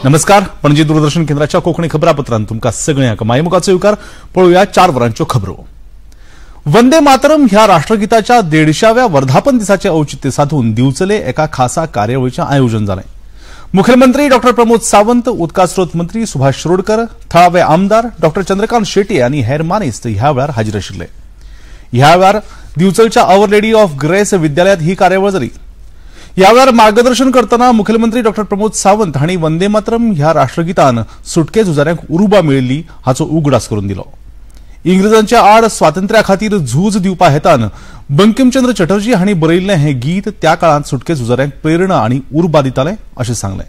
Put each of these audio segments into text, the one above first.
नमस्कार, पणजी दूरदर्शन केंद्राच्या कोंकणी खबरापत्रांत तुमकां सगळ्यांक मायमुखाचो येवकार. पळोवया 4 वरांच्यो खबरो. वंदे मातरम ह्या राष्ट्रगीताच्या 150व्या वर्धापन दिसाचे औचित्य साधून दिवचले एका खासा कार्यावळीचें आयोजन जालें. मुखेलमंत्री डॉक्टर प्रमोद सावंत, उदका स्रोत मंत्री सुभाष शिरोडकर, थळावे आमदार डॉक्टर चंद्रकांत शेट्ये आनी हेर मानेस्त ह्या वेळार हाजीर आशिल्ले. ह्या वेळार दिवचलच्या our lady of grace विद्यालयांत ही कार्यावळ जाली. ह्या वेळार मार्गदर्शन करतना मुखेलमंत्री डॉक्टर प्रमोद सावंत हांणी वंदे मातरम ह्या राष्ट्रगीतान सुटके झुजाऱ्यांक उर्बा मेळिल्ली हाचो उगडास करून दिलो. इंग्रजांच्या आड स्वातंत्र्या खातीर झूज दिवपा हेतान बंकिमचंद्र चटर्जी हांणी बरयिल्लें हें गीत त्या काळांत सुटके झुजाऱ्यांक प्रेरणा आनी उर्बा दितालें अशें सांगलें.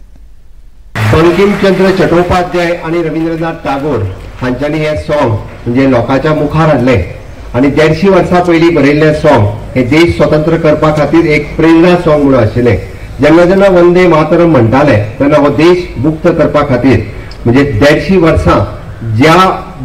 बंकिमचंद्र चटोपाध्याय आनी रवींद्रनाथ टागोर हांच्यांनी हें सॉंग म्हणजे लोकांच्या मुखार हाडलें आनी 150 वर्सां पयलीं बरयिल्लें सॉंग हे देश स्वतंत्र करपा खातीर एक प्रेरणा सॉंग म्हणून आशिल्लें. जेन्ना जेन्ना वंदे मातरम म्हणटाले तेन्ना हो देश मुक्त करपा खातीर म्हणजे 150 वर्सां ज्या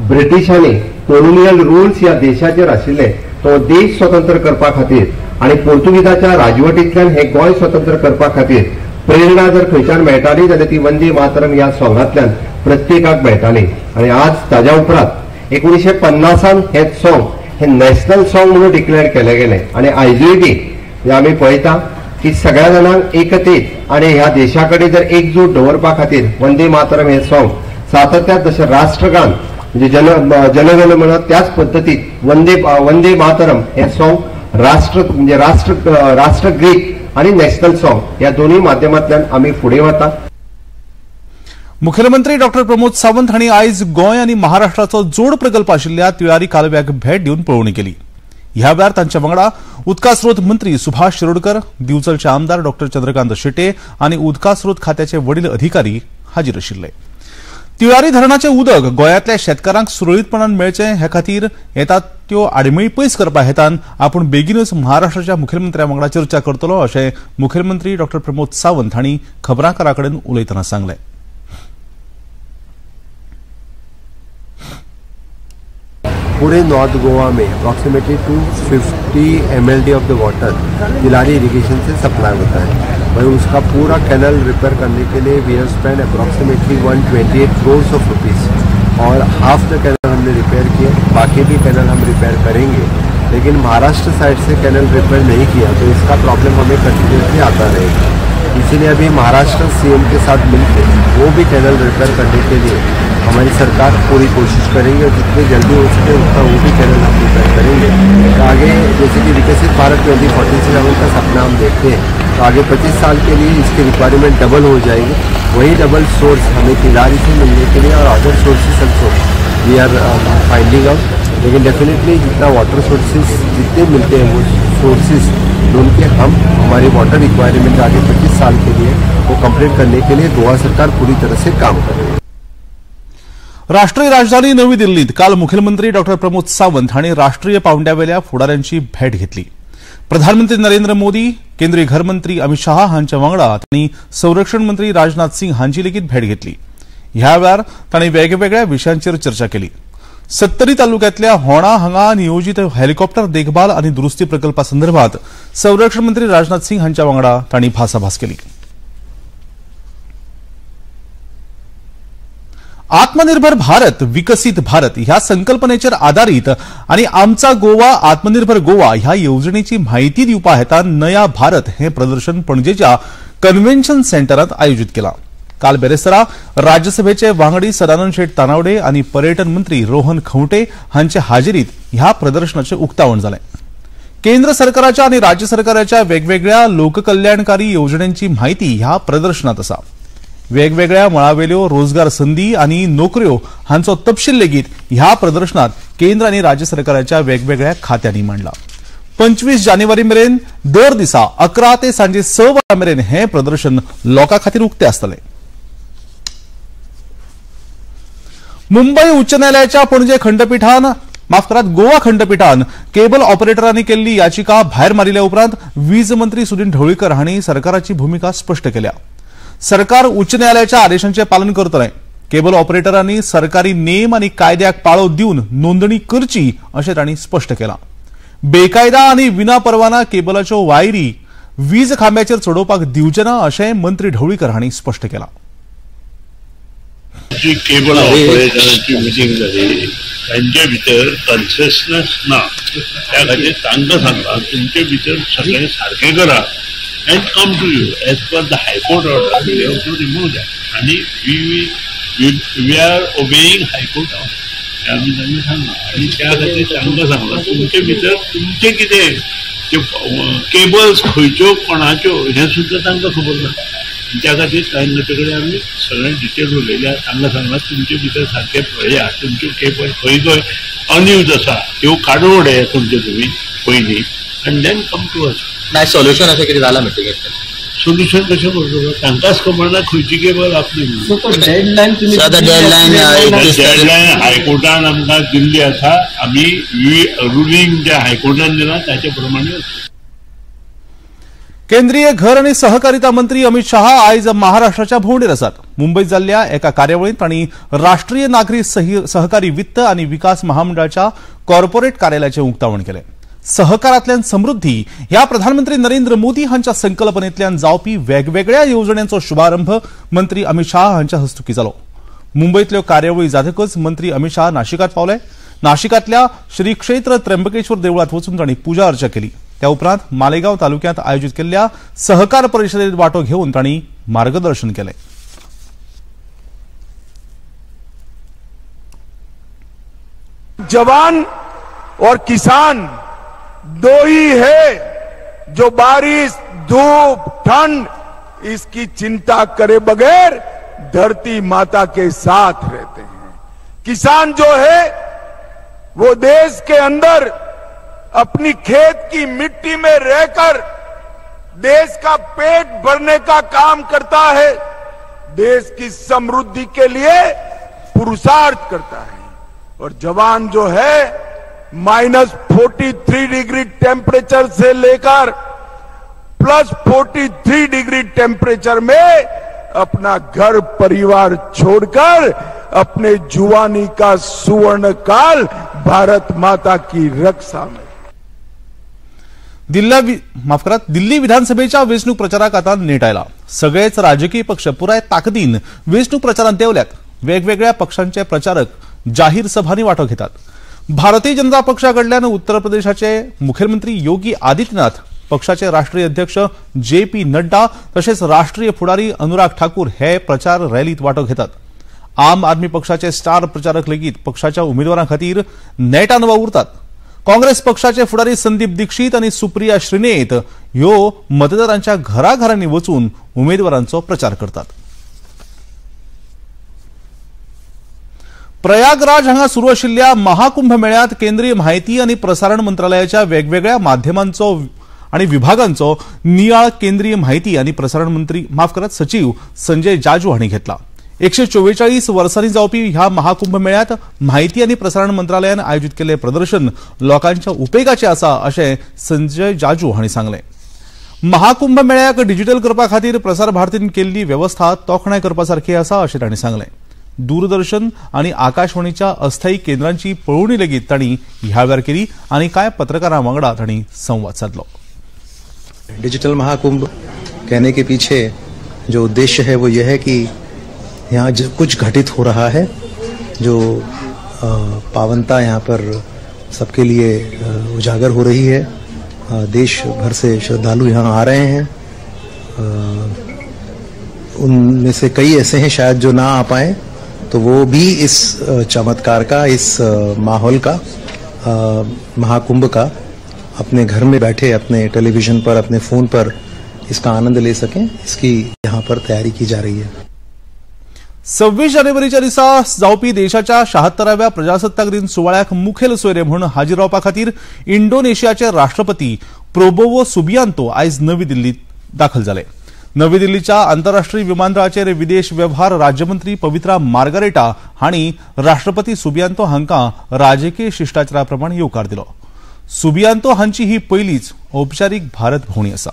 ब्रिटिशांनी कोलोनियल रुल्स ह्या देशाचेर आशिल्ले तो देश स्वतंत्र करपा खातीर आनी पोर्तुगीजाच्या राजवटींतल्यान हे गोंय स्वतंत्र करपा खातीर प्रेरणा जर खंयच्यान मेळटाली जाल्यार ती वंदे मातरम ह्या सॉंगांतल्यान प्रत्येकाक मेळटाली. आनी आज ताज्या उपरांत 1950 हें सॉंग हे नॅशनल सॉंग म्हणून डिक्लेअर केलें गेलें आनी आयजूय बी आमी पळयता की सगळ्या जाणांक एकतेत आनी ह्या देशा कडेन जर एकजूट दवरपा खातीर वंदे मातरम हें सॉंग सातत्यान जशें राष्ट्रगान म्हणजे जनगण म्हणत त्याच पद्दतीत वंदे मातरम हें सॉंग राष्ट्र म्हणजे राष्ट्रगीत आनी नॅशनल सॉंग ह्या दोनूय माध्यमांतल्यान आमी फुडें वता. मुखेलमंत्री डॉक्टर प्रमोद सावंत हांणी आयज गोंय आनी महाराष्ट्राचो जोड प्रकल्प आशिल्ल्या तिळारी कालव्याक भेट दिवन पळोवणी केली. ह्या वेळार तांच्या वांगडा उदका स्रोत मंत्री सुभाष शिरोडकर, दिवचलचे आमदार डॉक्टर चंद्रकांत शेट्ये आनी उदका स्रोत खात्याचे वडील अधिकारी हाजीर आशिल्ले. तिळारी धरणाचें उदक गोंयांतल्या शेतकारांक सुरळीतपणान मेळचें हे खातीर येतात त्यो आडमेळी पयस करपा हेतान आपूण बेगीनूच महाराष्ट्राच्या मुखेलमंत्र्या वांगडा चर्चा करतलो अशें मुखेलमंत्री डॉक्टर प्रमोद सावंत हांणी खबराकारां कडेन उलयतना सांगलें. पूरे नॉर्थ गोवा में approximately 250 MLD of the water Tillari irrigation Se supply होता है. वही उसका पूरा कैनल रिपेयर करने के लिए we have spend approximately 128 crore of rupees Aur half the canal हमने रिपेयर किया, बाकी भी कैनल हम रिपेयर करेंगे. लेकिन महाराष्ट्र साइड से कैनल रिपेयर नहीं किया तो इसका प्रॉब्लम हमें कंटिन्यूसली आता रहेगा. इसीलिए अभी महाराष्ट्र सीएम के साथ मिलकर वो भी कैनल रिपेयर करने के लिए हमारी सरकार पूरी कोशिश करेंगे और जितने जल्दी हो सके उतना वो भी कैनल हम रिपेयर करेंगे. तो आगे जैसे कि विकसित भारत 2047 का सपना हम देखते हैं तो आगे 25 साल के लिए इसकी रिक्वायरमेंट डबल हो जाएगी. वही डबल सोर्स हमें तिलारी से मिलने के लिए और other sources also we are finding out. लेकिन डेफिनेटली जितना वाटर सोर्सेज जितने मिलते हैं वो सोर्सेज ढूंढ के हम हमारी वाटर रिक्वायरमेंट आगे 25 साल के लिए वो कंप्लीट करने के लिए गोवा सरकार पूरी तरह से काम कर रही है. राष्ट्रीय राजधानी नवी दिल्लीत काल मुखेलमंत्री डॉक्टर प्रमोद सावंत हांणी राष्ट्रीय पावंड्यावेल्या फुडाऱ्यांची भेट घेतली. प्रधानमंत्री नरेंद्र मोदी, केंद्रीय घरमंत्री अमित शहा हांच्या वांगडा तांणी संरक्षण मंत्री राजनाथ सिंग हांची लेगीत भेट घेतली. ह्या वेळार तांणी वेगवेगळ्या विशयांचेर चर्चा केली. सत्तरी तालुक्यांतल्या होणा हांगा नियोजीत हेलिकॉप्टर देखभाल आनी दुरुस्ती प्रकल्पा संदर्भात संरक्षण मंत्री राजनाथ सिंग हांच्या वांगडा तांणी भासाभास केली. आत्मनिर्भर भारत विकसित भारत ह्या संकल्पनेचेर आदारीत आनी आमचा गोवा आत्मनिर्भर गोवा ह्या येवजणेची म्हायती दिवपा हेतान नया भारत हें प्रदर्शन पणजेच्या कन्व्हेन्शन सेंटरांत आयोजीत केलां. काल बेरेस्तारा राज्यसभेचे वांगडी सदानंद शेट तानावडे आनी पर्यटन मंत्री रोहन खंवटे हांचे हाजेरीत ह्या प्रदर्शनाचें उक्तावण जालें. केंद्र सरकाराच्या आनी राज्य सरकाराच्या वेगवेगळ्या लोककल्याणकारी येवजण्यांची म्हायती ह्या प्रदर्शनांत आसा. वेगवेगळ्या मळावेल्यो रोजगार संदी आनी नोकऱ्यो हांचो तपशील लेगीत ह्या प्रदर्शनात केंद्र आनी राज्य सरकाराच्या वेगवेगळ्या खात्यांनी मांडला. 25 जानेवारी मेरेन दर दिसा 11 ते सांजे 6 वरां मेरेन हें प्रदर्शन लोकां खातीर उक्तें आसतलें. मुंबय उच्च न्यायालयाच्या पणजे खंडपीठान गोवा खंडपीठान केबल ऑपरेटरांनी केल्ली याचिका भायर मारिल्ल्या उपरांत वीज मंत्री सुदिन ढवळीकर हांणी सरकाराची भूमिका स्पश्ट केल्या. सरकार उच्च न्यायालयाच्या आदेशांचे पालन करतलें. केबल ऑपरेटरांनी सरकारी नेम आनी कायद्याक पाळो दिवन नोंदणी करची अशें तांणी स्पश्ट केलां. बेकायदा आनी विना परवाना केबलाच्यो वायरी वीज खांब्याचेर चडोवपाक दिवचे ना अशें मंत्री ढवळीकर हांणी स्पश्ट केलां. जी केबल ऑपरेटरांची मिटींग जाली तांचे भितर कन्सेसनस ना, त्या खातीर तांकां सांगलां तुमचे भितर सगळें सारकें करा and come to you as per the high court order we have to remove that आनी we are obeying high court order हें आमी तांकां सांगलां. आनी त्या खातीर तांकां सांगलां तुमचे भितर तुमचें कितें त्यो केबल्स खंयच्यो कोणाच्यो हें सुद्दां तांकां खबर ना. त्या खातीर तांचे कडेन आमी सगळें डिटेल उलयल्या. तांकां सांगलां तुमचे भितर सारकें पळया तुमच्यो केबल खंय खंय अनयूज आसा त्यो काडून उडयात तुमच्यो तुमी पयलीं and then come to us. नाही सोल्युशन अशें कितें जालां मिटिंगेंतलें? सोल्युशन कशें करतलो तांकांच खबर ना खंयची केबल आपली. डेडलायन हायकोर्टान आमकां दिल्ली आसा, आमी रुलींग जे हायकोर्टान दिलां ताचे प्रमाणे. केंद्रीय घर आनी सहकारिता मंत्री अमित शहा आयज महाराष्ट्राच्या भोंवडेर आसात. मुंबयत जाल्ल्या एका कार्यावळींत तांणी राष्ट्रीय नागरी सहकारी वित्त आनी विकास महामंडळाच्या कॉर्पोरेट कार्यालयाचें उक्तावण केलें. सहकारांतल्यान समृद्धी ह्या प्रधानमंत्री नरेंद्र मोदी हांच्या संकल्पनेंतल्यान जावपी वेगवेगळ्या येवजण्यांचो शुभारंभ मंत्री अमित शहा हांच्या हस्तुकीं जालो. मुंबयतल्यो कार्यावळी जातकच मंत्री अमित शहा नाशिकांत पावले. नाशिकांतल्या श्री क्षेत्र त्र्यंबकेश्वर देवळांत वचून तांणी पुजा अर्चा केली. त्या उपरांत मालेगांव तालुक्यांत आयोजित केल्ल्या सहकार परिशदेत वांटो घेवन तांणी मार्गदर्शन केलें. जवान और किसान दो ही है जो बारिश, धूप, ठंड इसकी चिंता करे बगैर धरती माता के साथ रहते हैं. किसान जो है वो देश के अंदर अपनी खेत की मिट्टी में रहकर देश का पेट भरने का काम करता है, देश की समृद्धि के लिए पुरुषार्थ करता है. और जवान जो है -43 डिग्री टेम्परेचर से लेकर +43 डिग्री टेम्परेचर में अपना घर परिवार छोड़कर अपने जुवानी का सुवर्ण काल भारत माता की रक्षा में. दिल्ली विधानसभेच्या वेंचणूक प्रचाराक आतां नेट आयला. सगळेच राजकीय पक्ष पुराय ताकदीन वेंचणूक प्रचारांत देंवल्यात. वेगवेगळ्या पक्षांचे प्रचारक जाहीर सभांनी वांटो घेतात. भारतीय जनता पक्षा कडल्यान उत्तर प्रदेशाचे मुखेलमंत्री योगी आदित्यनाथ, पक्षाचे राष्ट्रीय अध्यक्ष जे पी नड्डा तशेंच राष्ट्रीय फुडारी अनुराग ठाकूर हे प्रचार रॅलीत वांटो घेतात. आम आदमी पक्षाचे स्टार प्रचारक लेगीत पक्षाच्या उमेदवारां खातीर नेटान वावुरतात. काँग्रेस पक्षाचे फुडारी संदीप दीक्षित आनी सुप्रिया श्रीनेत ह्यो मतदारांच्या घराघरांनी वचून उमेदवारांचो प्रचार करतात. प्रयागराज हांगा सुरू आशिल्ल्या महाकुंभ मेळ्यांत केंद्रीय म्हायती आनी प्रसारण मंत्रालयाच्या वेगवेगळ्या माध्यमांचो आनी विभागांचो नियाळ केंद्रीय म्हायती आनी प्रसारण मंत्री सचिव संजय जाजू हांणी घेतला. 144 वर्सांनी जावपी ह्या महाकुंभ मेळ्यांत म्हायती आनी प्रसारण मंत्रालयान आयोजित केल्लें प्रदर्शन लोकांच्या उपेगाचें आसा अशें संजय जाजू हांणी सांगलें. महाकुंभ मेळ्याक डिजिटल करपा खातीर प्रसार भारतीन केल्ली वेवस्था तोखणाय करपा सारकी आसा अशें तांणी सांगलें. दूरदर्शन आनी आकाशवाणीच्या अस्थायी केंद्रांची पळोवणी लेगीत तांणी ह्या वेळार केली आनी कांय पत्रकारां वांगडा तांणी संवाद सादलो. डिजिटल महाकुंभ कहने के पीछे जो उद्देश्य है वो यह है कि यहाँ जो कुछ घटित हो रहा है, जो पावनता यहाँ पर सबके लिए उजागर हो रही है, देश भर से श्रद्धालु यहाँ आ रहे हैं, उनमें से कई ऐसे हैं शायद जो ना आ पाए, तो वो भी इस चमत्कार का, इस माहौल का, महाकुंभ का अपने घर में बैठे अपने टेलीविजन पर, अपने फोन पर इसका आनंद ले सकें, इसकी यहाँ पर तैयारी की जा रही है. 26 जानेवारीच्या दिसा जावपी देशाच्या 76व्या प्रजासत्ताक दिन सुवाळ्याक मुखेल सोयरे म्हणून हाजीर रावपा खातीर इंडोनेशियाचे राष्ट्रपती प्रोबोवो सुबियांतो आयज नवी दिल्लीत दाखल जाले. नवी दिल्लीच्या आंतरराष्ट्रीय विमानतळाचेर विदेश वेव्हार राज्यमंत्री पवित्रा मार्गारेटा हांणी राष्ट्रपती सुबियांतो हांकां राजकीय शिश्टाचारा प्रमाण येवकार दिलो. सुबियांतो हांची ही पयलीच औपचारीक भारत भोंवडी आसा.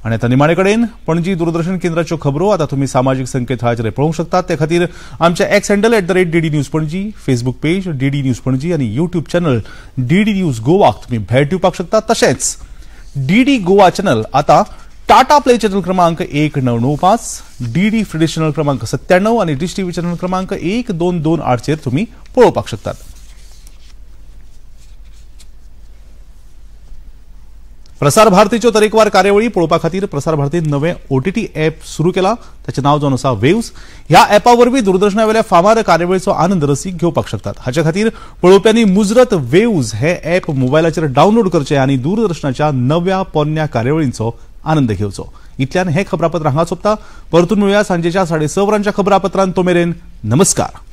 आनी आतां निमाणे कडेन पणजी दूरदर्शन केंद्राच्यो खबरो आतां तुमी सामाजीक संकेतथळाचेर पळोवंक शकतात. ते खातीर आमच्या X handle @DD News Panaji, Facebook page DD News Panaji आनी यूट्यूब चॅनल डीडी न्यूज गोवाक तुमी भेट दिवपाक शकतात. तशेंच डीडी गोवा चॅनल आतां टाटा प्ले चॅनल क्रमांक 1995, डीडी फ्री चॅनल क्रमांक 97 आनी डिश टीव्ही चॅनल क्रमांक 1228 चेर तुमी पळोवपाक शकतात. प्रसार भारतीच्यो तरेकवार कार्यावळी पळोवपा खातीर प्रसार भारतीन नवें ओटीटी ॲप सुरू केला. ताचें नांव जावन आसा वेव्स. ह्या ॲपा वरवीं दूरदर्शनावेल्या फामार कार्यावळीचो आनंद रसीक घेवपाक शकतात. हाचे खातीर पळोवप्यांनी मुजरत वेव्स हे ॲप मोबायलाचेर डावनलोड करचें आनी दूरदर्शनाच्या नव्या पोरण्या कार्यावळींचो आनंद घेवचो. इतल्यान हें खबरापत्र हांगा सोंपता. परतून मेळुया सांजेच्या 6:30 वरांच्या खबरापत्रांत. तो मेरेन नमस्कार.